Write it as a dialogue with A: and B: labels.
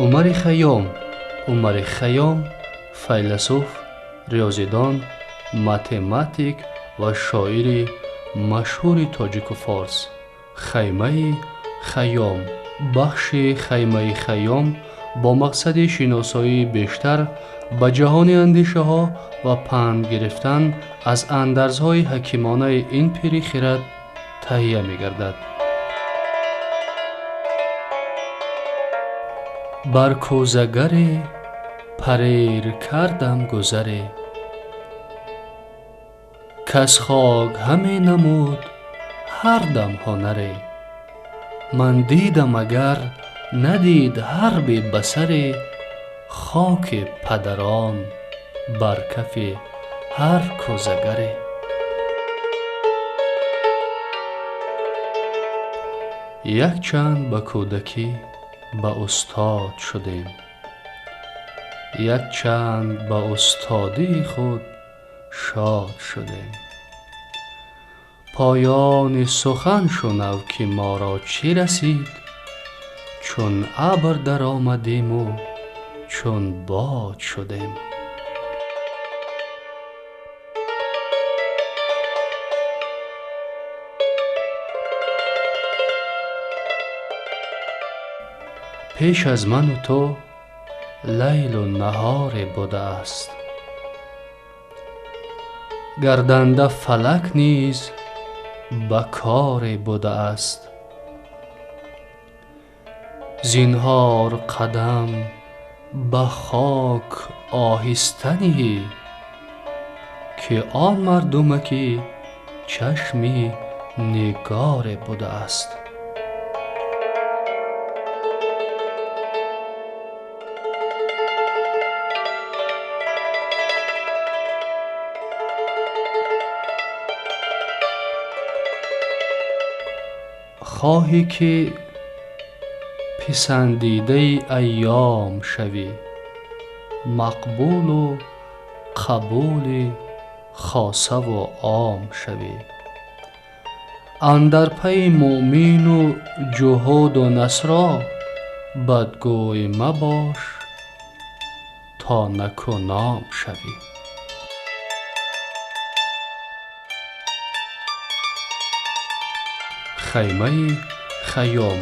A: Умари Хайём. Умари Хайём файласуф, риёзидон, математик ва шоири машҳури тоҷику форс. Хаймаи Хайём. Бахши Хаймаи Хайём бо мақсади шиносоии бештар ба ҷаҳони андешаҳо ва панд гирифтан аз андарзҳои ҳакимонаи ин пири хирад таҳия мегардад. Бар кӯзагаре парер кардам гузаре, кас хок ҳаме намуд ҳар дам ҳунаре. Ман дидам агар надид ҳар бебасаре, хоки падарон бар кафи ҳар кӯзагаре. Якчанд ба кӯдакӣ ба устод шудем, якчанд ба устодии худ шод шудем. Поёни сухан шунав, ки моро чӣ расид, чун абр даромадиму чун бод шудем. Пеш аз ману ту лайлу наҳоре будааст, гарданда фалак низ ба коре будааст. Зинҳор қадам ба хок оҳиста ниҳӣ, ки он мардумаки чашми нигоре будааст. Хоҳӣ ки писандидаи айём шавӣ, мақбулу қабули хосаву ом шавӣ. Андар пайи муъмину ҷуҳуду насро бадгӯй мабош, то накӯном шавӣ. Хаймаи Хайём.